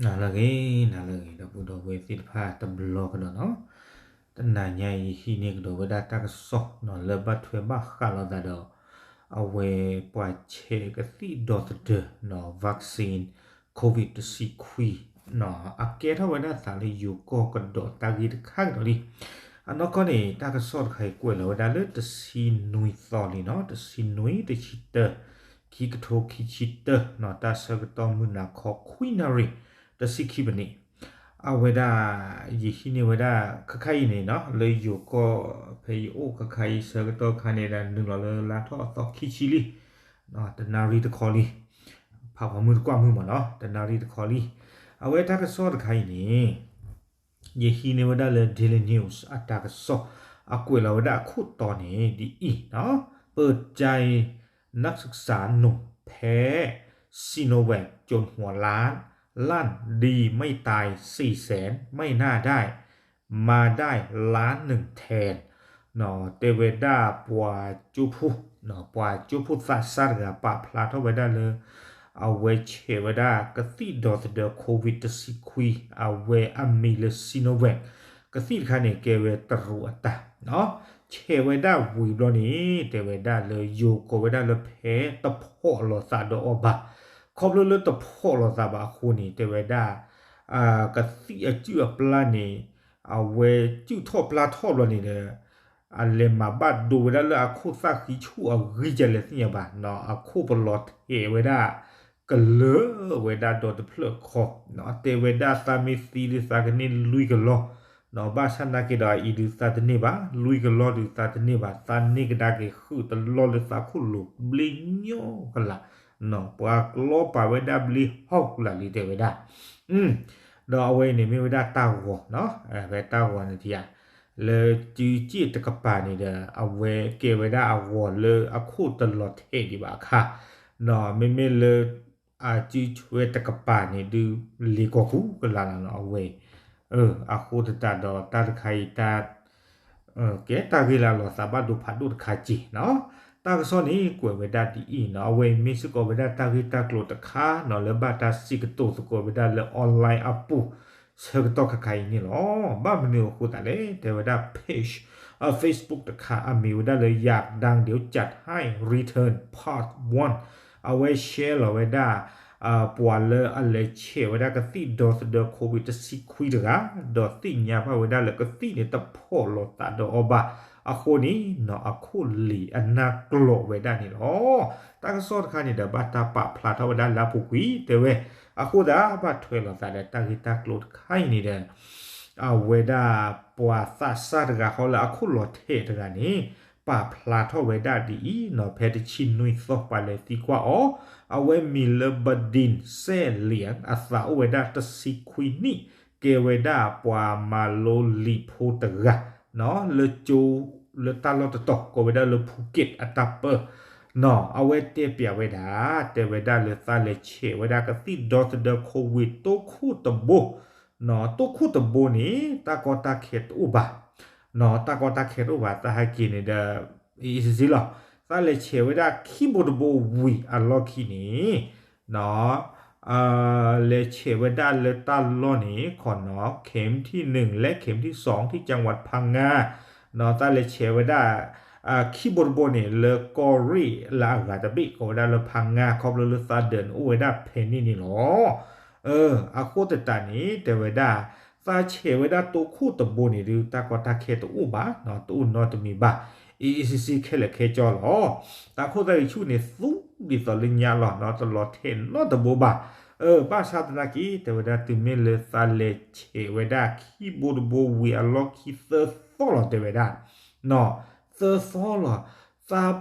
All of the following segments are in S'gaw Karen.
နၤလၢအဂ့ၤ နၤလၢအဂ့ၤ ဒီပုၢ်ဒီဝဲၢ်သ့ၣ်တဖၣ်တဘျီကဒီးနီၤ, တနၤညါအံၤ ယဟံးန့ၢ်ကဒီးဝဲဒၣ်တၢ်ကစီၣ်နီၤ လၢဘၣ်ထွဲဘၣ်ဃးလိာ်သးဒီး အဝဲပှၤဆဲးကသံၣ်ဒီသဒၢနီၤ vaccine covid တဆံခွံနီၤ အကဲထီၣ်ဝဲဒၣ်သးလၢယိၤကီၢ်ကဒီးတၢ်ဂ့ၢ်တခါကဒီးလံ. အနီၢ်ကီၢ်န့ၣ် တၢ်ကစီၣ်တခါအံၤကွဲးလီၤဝဲဒၣ်လၢတဆံနွံသီလံနီၤ, တဆံနွံ တဆံတၢ ခံကထိခံဆံတၢနီၤ, တၢ်ဆၢကတီၢ်မုၢ်နၤခီခွံနၣ်ရံၣ် တဆံခံပနံး, အဝဲဒၣ် ယဟံးန့ၢ်ဝဲဒၣ် ခါခါအံၤန့ၣ်နီၤ လၢယိၤကီၢ်ဖဲယအိၣ်ခါခါအံၤ ဆၢကတီၢ်ခါန့ၣ်ဒီး နုာ်လီၤလၢလါထီၣ်အသီခံဆံလံ, တနၣ်ရံၣ်တခီလံ, ဖးပှၤမုၢ်တကွၢ်မုၢ်မးနီၤ တနၣ်ရံၣ်တခီလံ. အဝဲတၢ်ကစီၣ်တခါအံၤန့ၣ် ယဟံးန့ၢ်ဝဲဒၣ်လၢ Daily News အတၢ်ကစီၣ် အကွဲးလီၤဝဲဒၣ်အခိၣ်တီန့ၣ် ဒ်အံၤနီၤ, เปิดใจนักศึกษาหนุ่มแพ้ Sinovac จนหัวล้าน ลั่น ดีไม่ตายสี่แสน ไม่น่าได้ มาได้ล้านหนึ่งแทน တဲဝဲဒၣ်ပှၤကၠိဖိ ပှၤကၠိဖိသးစၢ်တဂၤ ပာ်ဖျါထီၣ်ဝဲဒၣ်လၢ အဝဲဆဲးဝဲဒၣ်ကသံၣ်ဒီသဒၢ covid တဆံခွံ အဝဲအမံၤလၢ Sinovac ကသံၣ်တခါန့ၣ် ကဲဝဲတရူးအတၢ် ဆဲးဝဲဒၣ်ဝံၤဘျီန့ၣ် တဲဝဲဒၣ်လၢယိၤကိးဝဲဒၣ်လၢ ဖဲတဖီၣ်လိာ်သးဒီးအီၤဘၣ်. ခီဖျိလၢတဖီၣ်လိာ်သးဘၣ်အဃိန့ၣ် တဲဝဲဒၣ် ကသံၣ်အစုၣ်အပျၢ်န့ၣ် အဝဲစုၣ်ထီၣ်ပျၢ်ထီၣ်ဘျီန့ၣ်ဒီး အလဲၤမၤဘၣ်ဒိဝဲဒၣ်လၢအခိၣ်သၣ်ဃံဆူၣ်အဂံၢ်ကလဲၤသ့ၣ်ညါဘၣ်နီၤ, အခိၣ်ပလီၤထဲးဝဲဒၣ် ကလၢာ်ဝဲဒၣ်ဒီတဖျၢၣ်ခီ, တဲဝဲဒၣ်သးမ့ၢ်သံဒုးသးကန့ၢ်လွံၢ်ကလီၢ်နီၤ, ဘၣ်ဆၣ်နာ်က့ဒီးအံၤဒုးသးတန့ၢ်ဘၣ်, လွံၢ်ကလီၢ်ဒုးသးတန့ၢ်ဘၣ်, သးန့ၢ်ကဒါက့ၤဃုာ်တလီၢ်လၢသးခိၣ်လိၤဘျ့ညီကလာ်နီၤ, ပှၤကျီပာ်ဝဲဒၣ်ဘျ့ဟီၣ်ကလာ်လံတဲဝဲဒၣ် ဒီးအဝဲအံၤန့ၣ်မ့ၢ်ဝဲဒၣ်တၢ်ဂီၤနီၤ, ဖဲတၢ်ဂီၤန့ၣ်ထံဧါ, လၢစုစ့ၣ်တကပၤန့ၣ်ဒီး အဝဲကဲဝဲဒၣ်အဂီၤလၢအခိၣ်တလီၤထဲးဒံးဘၣ်အခါနီၤ, မ့မ့ၢ်လၢ အစုဆွဲတကပၤန့ၣ်ဒုး လ့ၤကီၢ်ကူကလါလီၤနီၤ အဝဲအံၤ, အဃိသတးဒီးတၢ်တခါအံၤတၢ် ကဲတၢ်ဂ့ၢ်လၢအလီၤသးဘၣ်ဒိဖးဒိၣ်တခါက့ၤနီၤ, တၢ်ကစီၣ်န့ၣ်ကွဲးဝဲဒၣ်ဒ်အံၤနီၤ, အဝဲအံၤမ့ၢ်စ့ၢ်ကီးဝဲဒၣ်တၢ်ဂ့ၢ်တၢ်ကျိၤတခါနီၤ လၢဘၣ်တၢ်စံးကတိၤသကိးဝဲဒၣ်လၢ online အပူၤ ဆၢကတီၢ်ခါခါအံၤန့ၣ်လီၤ. ဘၣ်မနုၤအဃိသတးလဲၣ်, တဲဝဲဒၣ် page Facebook တခါ အမံၤဝဲဒၣ်လၢ อยากดังเดี๋ยวจัดให้ Return Part One အဝဲ share လီၤဝဲဒၣ် ပှၤလၢအလဲၤဆဲးဝဲဒၣ်ကသံၣ်ဒီသဒၢ covid တဆံခွံတဂၤ, ဒီးသ့ၣ်ညါဘၣ်ဝဲဒၣ်လၢကသံၣ်န့ၣ်တဖီၣ်လိာ်သးဒီးအီၤဘၣ်အဃိန့ၣ်နီၤ, အခိၣ်လံၤအနၢ်ကျိၤဝဲဒၣ်န့ၣ်လီၤ. တၢ်ကစီၣ်တခါန့ၣ်ဒီး ဘၣ်တၢ်ပာ်ဖျါထီၣ်ဝဲဒၣ်လၢအပူၤကွံာ်တဲဝဲ, အဃိသတးဘၣ်ထွဲလိာ်သးဒီးတၢ်ဂ့ၢ်တၢ်ကျိၤတခါအံၤန့ၣ်ဒီး အဝဲဒၣ်ပှၤသးစၢ်တဂၤဃီလၢအခိၣ်လီၤထဲးတဂၤန့ၣ် ပာ်ဖျါထီၣ်ဝဲဒၣ်ဒ်အံၤနီၤ, ဖဲတဆံနွံသီပှၤလဲၤသံကွၢ်အီၤ, အဝဲမံၤလၢ ဘဒံၣ်စဲၣ်လံၣ်, အသးအိၣ်ဝဲဒၣ်တဆံခွံနံၣ်, ကဲဝဲဒၣ်ပှၤမၤလိလံာ်ဖိတဂၤ လၢကၠိ လၢတၢ်လီၢ်တတီၤ ကိးဝဲဒၣ်လၢ ဖူက့း အတၢ်ပၢနီၤ, အဝဲတဲပျးဝဲဒၣ် တဲဝဲဒၣ်လၢသးလဲၤဆဲးဝဲဒၣ်ကသံၣ်ဒီသဒၢ covid တိခိၣ်တဘိ တိခိၣ်တဘိန့ၣ် တၢ်ကီတၢ်ခဲတအိၣ်ဘၣ်, တၢ်ကီတၢ်ခဲတအိၣ်ဘၣ် သးဟဲက့ၤန့ၣ်ဒီး အံၤစံလီၤ, သးလဲၤဆဲးဝဲဒၣ်ခံဘိတဘိဝံၤအလီၢ်ခံန့ၣ် လဲၤဆဲးဝဲဒၣ်လၢတၢ်လီၢ်န့ၣ် ခီနီၤ เข็มที่หนึ่ง และ เข็มที่สอง ที่จังหวัดพังงา သးလဲၤဆဲးဝဲဒၣ် ခံဘိတဘိန့ၣ် လၢကီၢ်ရ့ၣ်လၢအဂၤတဘ့ၣ် ကိးဝဲဒၣ်လၢဖါငါ ခီဖျိလၢသးဒၢးန့ၣ်အိၣ်ဝဲဒၣ်ဖဲန့ၣ်န့ၣ်လီၤ. အဃိသတးန့ၣ် တဲဝဲဒၣ် သးဆဲးဝဲဒၣ်တိခိၣ်တဘိန့ၣ်ဒုး တၢ်ကီတၢ်ခဲတအိၣ်ဘၣ်, တအိၣ်နီတမံၤဘၣ်, အံၤအံၤစံစံခဲလၢာ်ခဲဆ့လီၤ. သးခိၣ်သၣ်ဂံၢ်ဆူၣ်န့ၣ် သူဒ်သိးလၢညါလီၤနီၤ, တလီၤထဲးနီတဘိဘၣ်. ဘၣ်ဆၣ်သနာ်က့ တဲဝဲဒၣ် တုၤမ့ၢ်လၢသးလဲၤဆဲးဝဲဒၣ်ခံဘိတဘိဝံၤအလီၢ်ခံ သၢသီလီၤ တဲဝဲဒၣ်, သၢသီလီၤ. သး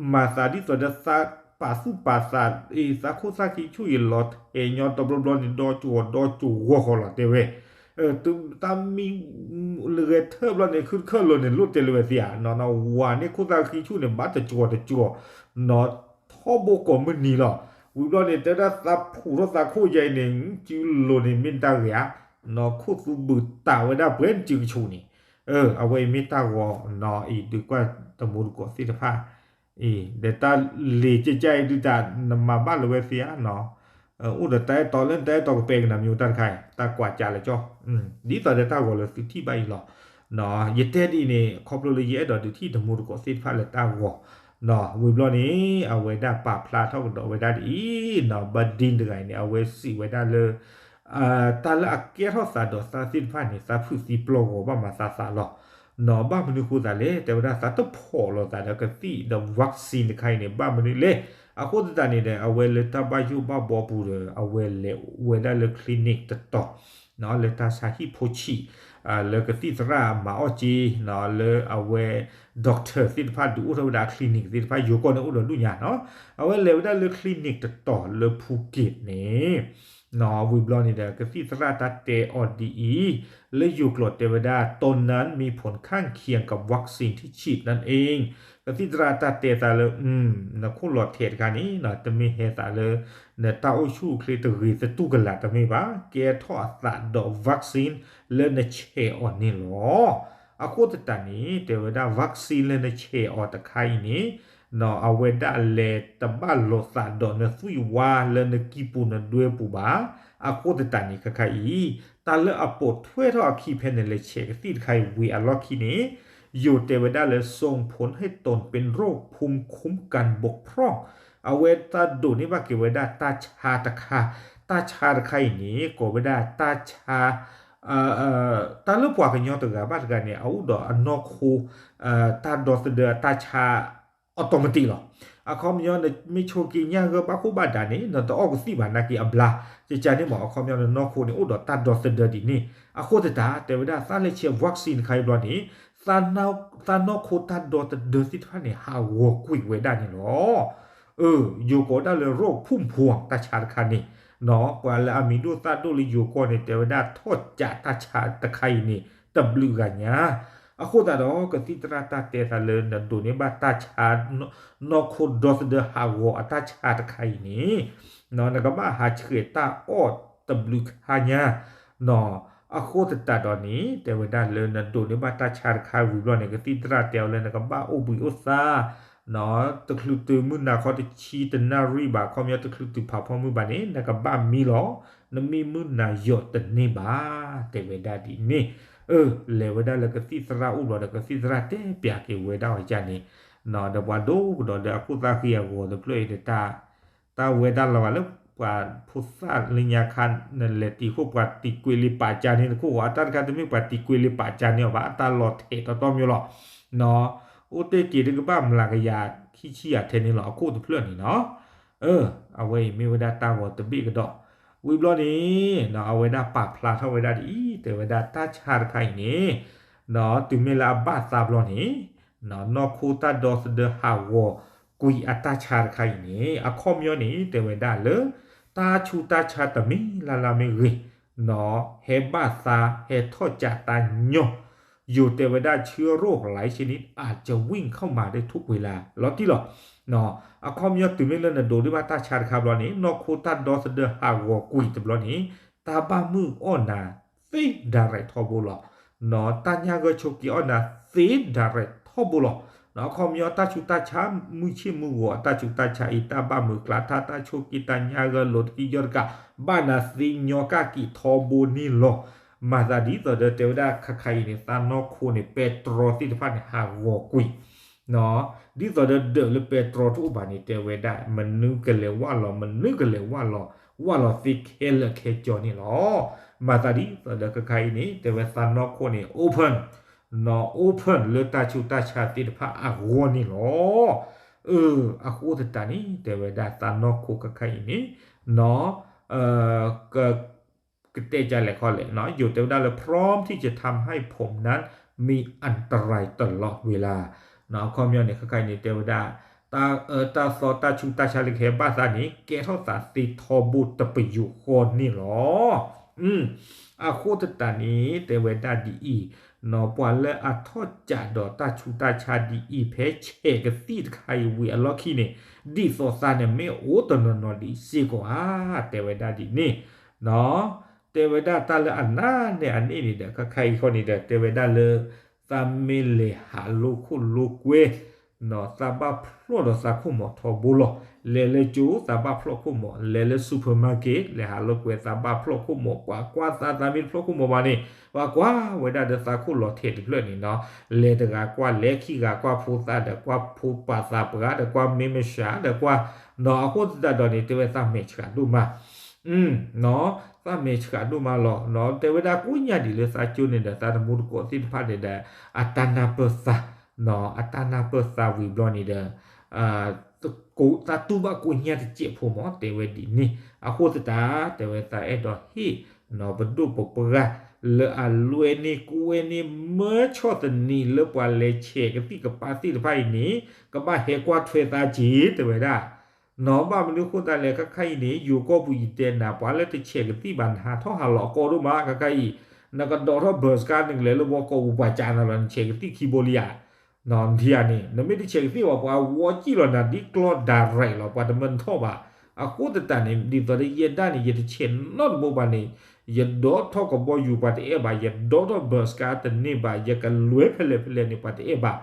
မၤသးဒ်သိးဒီးသးပာ်သူၣ်ပာ်သး အံၤ သးခိၣ်သၣ်ခံဆူၣ်အံၤလီၤထဲးညီတဘျီဘျီန့ၣ် ဒီးကဝီၤဒီးကဝီၤဃီလီၤ တဲဝဲ. တၢ်မံလဂဲၤထၢၣ်ဘျီန့ၣ် ခုတခၢၣ်လိၤန့ၣ် လိၣ်တဲလၢဝဲသ့ဧါ, နီၤနီၤ ဝၤန့ၣ်ခိၣ်သၣ်ခံဆူၣ်န့ၣ် ဘၣ်တကဝီၤတကဝီၤ, နီၤထီဘိကိးမုၢ်နံၤလီၤ. ဝံၤဘျီန့ၣ် တဲဒၣ်သးဖူးထီၣ်သးခိၣ်ယဲအံၤန့ၣ် စုလိၤန့ၣ်မ့ၢ်တၢ်ဂ့ၤဧါ, နီၤခိၣ်သူဘုးတးဝဲဒၣ်ပှဲၤစုကဆူၣ်န့ၣ်, အဝဲအံၤမ့ၢ်တၢ်ဂီၤနီၤ အံၤဒုးကွၢ်တမူတကိးသ့ၣ်တဖၣ် အံၤ ဒီးတၢ်လံၤကကဲအံၤဒုးတၢ် နမၤဘၣ်လၢဝဲသ့ဧါနီၤ, အိၣ်ဒီးတၢ်အဲၣ်တီလၢနတၢ်အဲၣ်တီကပဲာ်ကနၣ်မ့ၢ်တၢ်တခါအံၤ တၢ်ကွၢ်ကၢ်လၢကၠီ, ဒ်သိးဒီးတၢ်ဂီၤလၢသုထံၣ်ဘၣ်အံၤလီၤ. ယတဲဒ်အံၤန့ၣ် ခီဖျိလၢယအဲၣ်ဒိးဒုးထံၣ်တမူတကိးသ့ၣ်တဖၣ်လၢတၢ်ဂီၤ, ဝံၤဘျီန့ၣ် အဝဲဒၣ်ပာ်ဖျါထီၣ်ကဒီးဝဲဒၣ်ဒ်အံၤ, ဘၣ်ဒ့တဂၤအံၤန့ၣ် အဝဲစံးဝဲဒၣ်လၢ တၢ်လၢအကဲထီၣ်သးဒီးသးသ့ၣ်တဖၣ်န့ၣ် သးဖုၣ်သံပျီၢ်ဂီၤဘၣ်မၤသးသးလီၤ. ဘၣ်မနုၤဃိသးလဲၣ်, တဲဝဲဒၣ်သးတဖီၣ်လိာ်သးဒီးကသံၣ်ဒီး vaccine တခါအံၤန့ၣ် ဘၣ်မနုၤလဲၣ်. အဃိသတးန့ၣ်ဒီး အဝဲလၢတၢ်ဘၣ်ယိၣ်ဘၣ်ဘီပူၤဒီး အဝဲလဲၤဝဲဒၣ်လၢ clinic တတီၤ လၢတၢ်ဆါဟံၣ်ဖိဆံး လၢကသံၣ်သရၣ်မၤအီၣ်က့ၤ လၢအဝဲ doctor သ့ၣ်တဖၣ်ဒုးအိၣ်ထီၣ်ဝဲဒၣ် clinic သ့ၣ်တဖၣ် ယိၤကီၢ်န့ၣ်အိၣ်ဒီးဒူၣ်ညါနီၤ. အဝဲလဲၤဝဲဒၣ်လၢ clinic တတီၤလၢဖူက့ၤန့ၣ် ဝံၤဘျီန့ၣ်ဒီး ကသံၣ်သရၣ်တၢ်တဲအီၤဒ်အံၤ, လၢယိၤကျိာ်တဲဝဲဒၣ် ตอนนั้นมีผลข้างเคียงกับวัคซีนที่ฉีดนั่นเอง ကသံၣ်သရၣ်တၢ်တဲသးလၢ နခိၣ်လီၤထဲးတခါန့ၣ် တမ့ၢ်ဟဲသးလၢ နတၢ်အိၣ်ဆူၣ်အိၣ်ချ့တဂ့ၤသတူၢ်ကလာ်တမ့ၢ်ဘၣ်, ကဲထီၣ်အသးဒီး vaccine လၢနဆဲးအီၤန့ၣ်လီၤ. အဃိသတးန့ၣ် တဲဝဲဒၣ် vaccine လၢနဆဲးအီၤတခါအံၤန့ၣ် အဝဲဒၣ်လဲၤတဘၣ်လိာ်သးဒီးနသွံၣ်ဝါလၢနကံၢ်ပူၤနဒွဲပူၤဘၣ်. အဃိသတးန့ၣ် ခဲခါအံၤ တၢ်လၢအပိာ်ထွဲထီၣ်အခံဖဲနလဲၤဆဲးကသံၣ်တခါအံၤဝံၤအလီၢ်ခံန့ᣣ် ယိၤတဲဝဲဒၣ်လၢ ส่งผลให้ตนเป็นโรคภูมิคุ้มกันบกพร่อง အဝဲတၢ်ဒိးန့ၢ်ဘၣ်က့ၤဝဲဒၣ်တၢ်ဆါတခါ, တၢ်ဆါတခါအံၤန့ၣ် ကိးဝဲဒၣ်တၢ်ဆါ တၢ်လၢပှၤကညီတဂၤဘၣ်တဂၤန့ၣ် အအိၣ်ဒီးအနီၢ်ခိ တၢ်ဒီသဒၢအတၢ်ဆါ automatic လီၤ. အခီပညီ နမ့ၢ်ဆိးက့ညၣ်ဂၢၢ်ဘၣ်ခိၣ်ဘၣ်ဒါန့ၣ် နတအီၣ်ကသံၣ်ဘၣ်နာ်က့အဘျါ, ကကန့ၣ်မး အခီပညီနနီၢ်ခိန့ၣ် အိၣ်ဒီးတၢ်ဒီသဒၢဒ်န့ၣ်. အဃိသတး တဲဝဲဒၣ်သးလဲၤဆဲး vaccine တခါအံၤဘျီန့ၣ် သးနီၢ်ခိတၢ်ဒီသဒၢသ့ၣ်တဖၣ်န့ၣ် ဟးဂီၤကွံာ်ဝဲဒၣ်န့ၣ်လီၤ. ယိၤကိးဒၣ်လၢ ရိၣ်ဖူၣ်ဖှီၣ်တၢ်ဆါတခါန့ၣ် ပှၤလၢအမံၤဒိၣ်သၣ်ဒိၣ်လၢယိၤကီၢ်န့ၣ် တဲဝဲဒၣ်ထီၣ်ကးတၢ်ဆါတခါအံၤန့ၣ် တဘျုးဂၤညါ. အဃိသတးဒီး ကသံၣ်သရၣ်တၢ်တဲသးလၢ နဒိးန့ၢ်ဘၣ်တၢ်ဆါ နီၢ်ခိဒီသဒၢဟးဂီၤအတၢ်ဆါတခါအံၤန့ၣ် နကဘၣ်ဟးဆှဲးတၢ်အီၣ်တဘျုးခါညါ အဃိသတးဒီးန့ၣ် တဲဝဲဒၣ်လၢနဒိးန့ၢ်ဘၣ်တၢ်ဆါတခါဝံၤဘျီန့ၣ် ကသံၣ်သရၣ်တဲအီၤလၢနကဘၣ်အိၣ်ဘှံးအိၣ်သါ တချုးတုၤမုၢ်နၤခီတဆံတနၣ်ရံၣ်ဘၣ် ခီပညီတချုးတုၤဖးဖီမုၢ်ဘၣ်န့ၣ် နကဘၣ်မံလီၤ. နမ့ၢ်မုၢ်နၤယီၤတန့ၢ်ဘၣ် တဲဝဲဒၣ်ဒ်န့ၣ်. လဲၤဝဲဒၣ်လၢကသံၣ်သရၣ်အိၣ်ဘျီဒီး ကသံၣ်သရၣ်တဲပျးက့ၤဝဲဒၣ်အီၤယန့ၣ် ဒီးပှၤဒိကဒီးလၢအခိၣ်သၣ်ဃံအဂီၤတဖျၢၣ်အံၤဒီး တၢ်ဝဲတၢ်လီၤဘၣ်လၢပှၤဖိသၣ်လၢညါခါ နလဲၤတံၤခိၣ်ပှၤတံၤကွဲးလံပာ်ကၢန့ၣ်တခိၣ်ဂီၤ အတၢ်တခါတမ့ၢ်ပှၤတံၤကွဲးလံပာ်ကၢန့ၣ်အီၤဘၣ် အတၢ်လီၤထဲးတီတီမ့ၢ်လီၤ. အိၣ်တ့ၢ်က့ၤတကဘၣ်မျးကယၤခံဆံယၤထဲန့ၣ်လီၤ အခိၣ်တဖျၢၣ်န့ၣ်နီၤ. အဝဲအံၤမ့ၢ်ဝဲဒၣ်တၢ်ဂီၤတဘ့ၣ်ကဒီး ဝံၤဘျီန့ၣ် အဝဲဒၣ်ပာ်ဖျါထီၣ်ဝဲဒၣ်ဒ်အံၤ တဲဝဲဒၣ်တၢ်ဆါတခါအံၤန့ၣ် တုၤမ့ၢ်လၢအဘၣ်သးဘျီန့ၣ် နီၢ်ခိတၢ်ဒီသဒၢဟးဂီၤကွံာ်အတၢ်ဆါတခါအံၤန့ၣ် အခီပညီန့ၣ် တဲဝဲဒၣ်လၢ တၢ်ဆူးတၢ်ဆါတမံၤလၢ်လၢ်မ့ၢ်ဂ့ၤ နီၤ ဟဲဘၣ်သး ဟဲထီၣ်ကးတၢ်ညီ ယိၤတဲဝဲဒၣ် เชื้อโรคหลายชนิดอาจจะวิ่งเข้ามาได้ทุกเวลา လီၤတံၢ်လီၤ. အခီပညီတုၤမ့ၢ်လၢနဒိးန့ၢ်ဘၣ်တၢ်ဆါတခါဘျီန့ၣ် နီၢ်ခိတၢ်ဒီသဒၢဟးဂီၤကွံာ်တဘျီန့ၣ် တၢ်ဘၣ်မုၢ်အီၣ်နၤသ့ direct ထီဘိလီၤ. တၢ်ညၣ်ဂၢၢ်ဆိးက့အီၣ်နၤသ့ direct ထီဘိလီၤ. အခီပညီတၢ်ဆူးတၢ်ဆါ မုၢ်ဆ့ၣ်မုၢ်ဂီၤအတၢ်ဆူးတၢ်ဆါအံၤ တၢ်ဘၣ်မုာ်ကျါထါ တၢ်ဆိးက့တၢ်ညၣ်ဂၢၢ်လိာ်တကံယီၢ်တကး ဘၣ်နၤသ့ညီကၣ်က့ၤထီဘိန့ၣ်လီၤ. မၤသးဒ်သိးဒီးတဲဝဲဒၣ်ခါခါအံၤန့ၣ် သးနီၢ်ခိန့ၣ် ပဲတြီသ့ၣ်တဖၣ်န့ၣ် ဟးဂီၤကွံာ် ဒ်သိးဒီးဒၢးလၢပဲတြီတအိၣ်ဘၣ်န့ၣ် တဲဝဲဒၣ် မနုၤကလဲၤဝၣ်လီၤ မနုၤကလဲၤဝၣ်လီၤ ဝၣ်လီၤသ့ခဲလၢာ်ခဲကၠီန့ၣ်လီၤ. မၤသးဒ်သိးဒီးခဲခါအံၤန့ၣ် တဲဝဲသးနီၢ်ခိန့ၣ် open နီၤ open လၢတၢ်ဆူးတၢ်ဆါသ့ၣ်တဖၣ်အဂီၢ်န့ၣ်လီၤ. အဃိသတးန့ၣ် တဲဝဲဒၣ်သးနီၢ်ခိခဲခါအံၤန့ၣ် နီၤ ကတဲကလဲာ်ခီလဲၣ် ယိၤတဲဝဲဒၣ်လၢ พร้อมที่จะทำให้ผมนั้นมีอันตรายตลอดเวลา အခီပညီန့ၣ် ခဲခါအံၤန့ၣ် တဲဝဲဒၣ် တၢ်အၢတၢ်သီတၢ်ဆူးတၢ်ဆါလၢကဟဲဘၣ်သးန့ၣ် ကဲထီၣ်သးသ့ထီဘိတပယူာ်ဃီန့ၣ်လီၤ. အဃိသတးန့ၣ် တဲဝဲဒၣ်ဒ်အံၤ နီၤ ပှၤလၢအထီၣ်ကးဒီးတၢ်ဆူးတၢ်ဆါဒ်အံၤ ဖဲဆဲးကသံၣ်တခါအံၤဝံၤအလီၢ်ခံန့ၣ် ဒ်သိးသးန့ၣ်မ့ၢ်အိၣ်တနီၤနီၤဒ်စ့ၢ်ကီးဧါ တဲဝဲဒၣ်ဒ်န့ၣ် နီၤ တဲဝဲဒၣ်တၢ်လၢအနးနဲၣ်အန့ၣ်န့ၣ်ဒီး ခဲခါအံၤဃီန့ၣ်ဒီး တဲဝဲဒၣ်လၢ သးမ့ၢ်လဲၤဟးလိခိၣ်လိကွဲ သးဘၣ်ဖျီၣ်ဒီးသးခိၣ်မီၤထီဘိလီၤ. လဲၤလၢကၠိ သးဘၣ်ဖျီၣ်ခိၣ်မီၤ, လဲၤလၢ supermarket လဲၤဟးလိာ်ကွဲ သးဘၣ်ဖျီၣ်ခိၣ်မီၤ, ပှၤကွၢ်သး သးမ့ၢ်တဖျီၣ်ခိၣ်မီၤဘၣ်န့ၣ် ပှၤကွၢ်ဝဲဒၣ်ဒီးသးခိၣ်လီၤထဲးတဖျၢၣ်န့ၣ်နီၤ, လဲၤတဂၤကွၢ် လဲၤခံဂၤကွၢ် ဖိသၣ်ဒီးကွၢ် ဖိပာ်သးပှၢ်ဒီးကွၢ် မ့ၢ်မၡးဒီးကွၢ်နီၤ, အဃိသတးဒီးန့ၣ် တဲဝဲသးမဲာ်ဆှးဒိၣ်မး သးမဲာ်ဆှးဒိၣ်မးလီၤ. တဲဝဲဒၣ်ကိးညါဒံးလၢသးကၠိန့ၣ်ဒီး သးတမူတကိးသ့ၣ်တဖၣ်န့ၣ်ဒီး အတၢ်နၢ်ပၢၢ်သး, အတၢ်နၢ်ပၢၢ်သးဝံၤဘျီန့ၣ်ဒီး သးတူၢ်ဘၣ်ကိးညါတစဲးဖိမး တဲဝဲဒ်န့ၣ်. အဃိသတး တဲဝဲသးအဲၣ်ဒိးဟ့ၣ် ပဒိၣ်ပပှၢ် လၢအလွဲန့ၢ်ကွဲန့ၢ်မၢဆီၣ်သနံးလၢပှၤလဲၤဆဲးကသံၣ်ကပၤသ့ၣ်တဖၣ်အံၤန့ၣ် ကဘၣ်ဟဲကွၢ်ထွဲသးက့ၤ တဲဝဲဒၣ် နီၤ ဘၣ်မနုၤဃိသတးလဲၣ် ခဲခါအံၤန့ၣ် ယိၤကီၢ်ပူၤယတဲနၤ ပှၤလၢတဆဲးကသံၣ်ဘၣ် နဟးထီၣ်ဟးလီၤအကီဒိၣ်မး ခဲခါအံၤ နကဒိးထီၣ် bus ကါ နကလဲၤလၢဝီကိးပူၤ ပှၤကးနၤလီၤ နဆဲးကသံၣ်ခံဘိလံဧါ နထံၣ်ဧါန့ၣ် နမ့ၢ်တဆဲးကသံၣ်ဘၣ် ပှၤဝီကံၣ်လီၤနၤဒ်ကျီ direct လီၤ ပှၤတမၢနထီၣ်ဘၣ်. အဃိသတးန့ၣ် ဒ်သိးဒီးယဲဒၣ်န့ၣ် ယတဆဲးနီတဘိဘၣ်န့ၣ် ယဒိးထီၣ်ကဘီယူၤ ပှၤတအဲၣ်ဘၣ်, ယဒိးထီၣ် bus ကါတန့ၢ်ဘၣ်, ယကလဲၤဖဲလဲၣ်ဖဲလဲၣ်န့ၣ် ပှၤတအဲၣ်ဘၣ်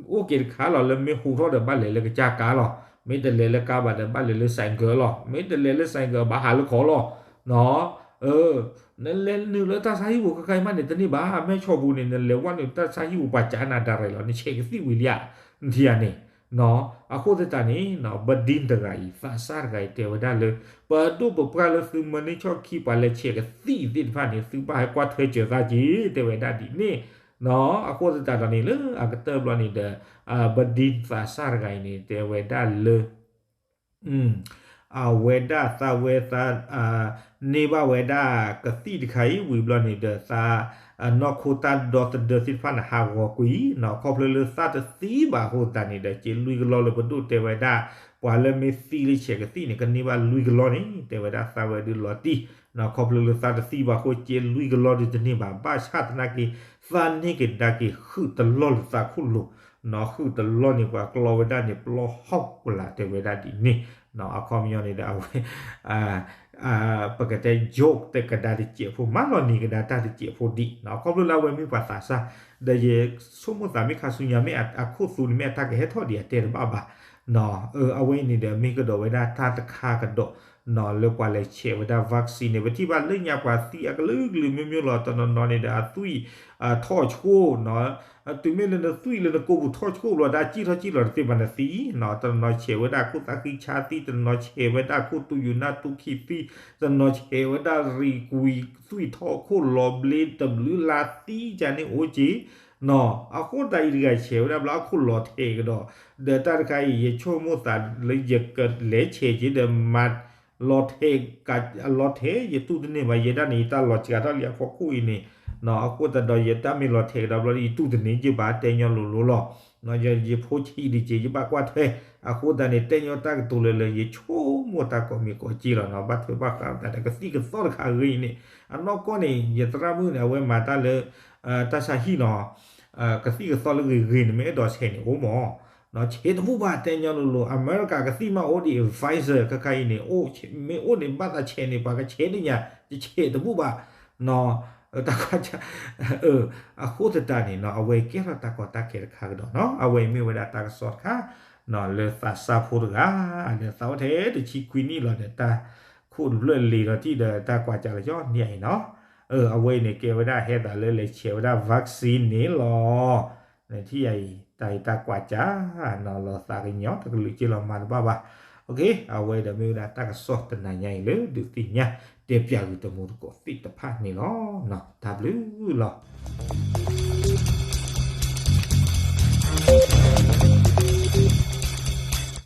အိၣ်က့ၤတခါလီၤ လၢမ့ၢ်ဟူးထီၣ်ဒီးဘၣ်လဲၤလၢကစၢ်ကါလီၤ, မ့ၢ်တလဲၤလၢကါဘၣ်ဒီးဘၣ်လဲၤလၢ ဆိုင်ကယ် လီၤ, မ့ၢ်တလဲၤလၢ ဆိုင်ကယ် ဘၣ်ဟးလၢခီလီၤ. နလဲၤနုာ်လၢတၢ်ဆါဟံၣ်ပူၤ ခဲခါအံၤမးန့ၣ် တန့ၢ်ဘၣ်, မဲၢ်ဆီးပူၤန့ၣ် နလဲၤဝဲနုာ်တၢ်ဆါဟံၣ်ပူၤ ပှၤကးနၤ direct လီၤ, နဆဲးကသံၣ်ဝံၤလံဧါ, နထံၣ်ဧါန့ၣ် အဃိသတးန့ၣ် ဘဒံတဂၤအံၤ သးစၢ်တဂၤအံၤ တဲဝဲဒၣ်လၢ ပဒိၣ်ပပှၢ်လၢသုမၢန့ၢ်ဆီၣ်ခံ ပှၤလဲၤဆဲးကသံၣ်သ့ၣ်တဖၣ်န့ၣ် သုဘၣ်ဟဲကွၢ်ထွဲစၢၤသးက့ၤ တဲဝဲဒၣ်ဒ်န့ၣ်. အဃိသတးဒီးန့ၣ် လၢအကတၢၢ်ဘျီန့ၣ်ဒီး ဘဒံသးစၢ်တဂၤအံၤန့ၣ် တဲဝဲဒၣ်လၢ အဝဲဒၣ်သးဝဲသး န့ၢ်ဘၣ်ဝဲဒၣ်ကသံၣ်တခါအံၤ ဝံၤဘျီန့ၣ်ဒီးသး နီၢ်ခိတၢ်ဒီသဒၢသ့ၣ်တဖၣ်န့ၣ် ဟးဂီၤကွံာ်နီၤ, ခီဖျိလၢသးတသံဘၣ်အဃိသတးန့ၣ်ဒီး က့ၤလွံၢ်ကလီလၢပဒိၣ်တဲဝဲဒၣ် ပှၤလၢမ့ၢ်သံလၢဆဲးကသံၣ်န့ၣ် ကန့ၢ်ဘၣ်လွံၢ်ကလီန့ၣ် တဲဝဲဒၣ်သးဝဲဒုးလီၤတံၢ်နီၤ, ခီဖျိလၢသးတသံဘၣ်အဃိ က့ၤလွံၢ်ကလီဒုးတန့ၢ်ဘၣ်, ဘၣ်ဆၣ်သနာ်က့ သးန့ၢ်ကဒါက့ၤဃုာ်တလီၢ်လၢသးခိၣ်လိၤ နီၤ, ဃုာ်တလီၢ်န့ၣ် ပှၤကျီဝဲဒၣ်န့ၣ် ပျီဟီၣ်ကလာ် တဲဝဲဒၣ်ဒ်န့ၣ်နီၤ, အခီပညီန့ၣ်ဒီး အဝဲ ပကတဲ joke တကဒါတစဲးဖိ မၤလီၤနံၤကဒါတၢ်တစဲးဖိဒံးနီၤ, ခီဖျိလၢအဝဲမ့ၢ်ပှၤသးစၢ် ဒီးယဆိကမိၣ်သးမ့ၢ်ခါဆူညါ မ့ၢ်အခိၣ်သူန့ၣ် မ့ၢ်အတၢ်ကဟဲထီၣ်ဒံးအတဲတဘၣ်ဘၣ်နီၤ, အဝဲအံၤန့ၣ်ဒီး မ့ၢ်ကဒီးဝဲဒၣ်တၢ်တခါကဒီးနီၤ, လၢပှၤလဲၤဆဲးဝဲဒၣ် vaccine န့ၣ် ပထံၣ်ဘၣ်လၢညါပှၤသံအကလုာ်ကလုာ်မ့ၢ်မ့ၢ်လီၤ, တနီၤနီၤန့ၣ်ဒီး အသွံၣ်ထီၣ်ဆိနီၤ, တုၤမ့ၢ်လၢနသွံၣ်လၢနကိာ်ပူၤထီၣ်ဆိဘျီဒီး အစံၣ်ထီၣ်စံၣ်လီၤတသ့ဘၣ် နသံနီၤ, တနီၤနီၤဆဲးဝဲဒၣ်ခိၣ်သၣ်ဃံဆါသံ, တနီၤနီၤဆဲးဝဲဒၣ်ခိၣ်တူၢ်ယူၤနၢ်တူၢ်ခံသံ, တနီၤနီၤဆဲးဝဲဒၣ်ရံၣ်ကွံာ်သွံၣ်ထီၣ်ခိၣ်လီၤဘျ့တဘျုးလါသံ ကန့ၣ်အိၣ်က့ၤနီၤ, အဃိသတးအံၤတဂၤဆဲးဝဲဒၣ်ဘျီအခိၣ်လီၤထဲးကဒီး, ဒီးတၢ်တခါအံၤ ယဆိကမိၣ်သးလၢယကလဲၤဆဲးက့ၤဒီးမၤ လီၤထဲး လီၤထဲး ယတူၢ်တန့ၢ်ဘၣ်, ယဲဒၣ်န့ၣ် ယတၢ်လီၤစှၤထီၣ်လံအဖီခိၣ်အံၤန့ၣ်နီၤ, အဃိသတးဒီး ယတၢ်မ့ၢ်လီၤထဲးကဒီးဘျီ ယတူၢ်တန့ၢ်ယဘၣ် တဲညီလိၤလိၤလီၤ, ယဖိဆံးဒံးက့ၤ ယဘၣ်ကွၢ်ထွဲ, အဃိသတးန့ၣ် တဲညီတၢ်ကတိၤလၢလၢ ယဆိကမိၣ်တၢ်ကိးမံၤကိးက့လီၤနီၤ, ဘၣ်ထွဲဘၣ်ဃးတၢ်ဒီးကသံၣ်ကသီတခါအဂ့ၢ်အံၤန့ၣ်, အနီၢ်ကီၢ်န့ၣ် ယသရၣ်မုၣ်န့ၣ် အဝဲမၤတၢ်လၢ တၢ်ဆါဟံၣ်နီၤ, ကသံၣ်ကသီလၢဂ့ၤဂ့ၤန့ၣ် မ့ၢ်အဲၣ်ဒိးဆဲးန့ၣ်အိၣ်မး ဆဲးတဘူၣ်ဘၣ် တဲညီလိၤလိၤ, အမဲရကၤကသံၣ်မးအိၣ်ဒံး Pfizer ခဲခါအံၤန့ၣ် မ့ၢ်အိၣ်န့ၣ် ဘၣ်သးဆဲးန့ၣ် ပှၤကဆဲးလၢညါ ယဆဲးတဘူၣ်ဘၣ်နီၤ, တၢ်ကွၢ် အဃိသတးန့ၣ်နီၤ အဝဲကဲထီၣ်တၢ်ကီတၢ်ခဲတခါကဒီးနီၤ, အဝဲမ့ၢ်ဝဲဒၣ်တၢ်ကစီၣ်တခါနီၤ လၢသးစၢ်ဖိတဂၤ လၢသးအိၣ်ထဲတဆံခွံနံၣ်လီၤဒီး တၢ်ခိၣ်တဖျၢၣ်လံၤလီၤတံၢ်ဒီး တၢ်ကွၢ်ကၢ်လၢကၠီန့ၣ်အံၤနီၤ, အဝဲအံၤန့ၣ် ကဲဝဲဒၣ်ဟဲသးလၢလဲၤဆဲးဝဲဒၣ် vaccine န့ၣ်လီၤ. နထံၣ်ယၤအံၤ တၢ်အံၤတၢ်ကွၢ်ကၢ်နီၤ လီၤသးကညီၤတကလုာ်က့လီၤ မၤတဘၣ်ဘၣ်. အဝဲဒီးမ့ၢ်ဝဲဒၣ်တၢ်ကစီၣ်တနၤညါအံၤလၢဒုးသ့ၣ်ညါ တဲပၠးဂုာ်တမူတကိးသ့ၣ်တဖၣ်န့ၣ်လီၤ. တၢ်ဘျုးလီၤ.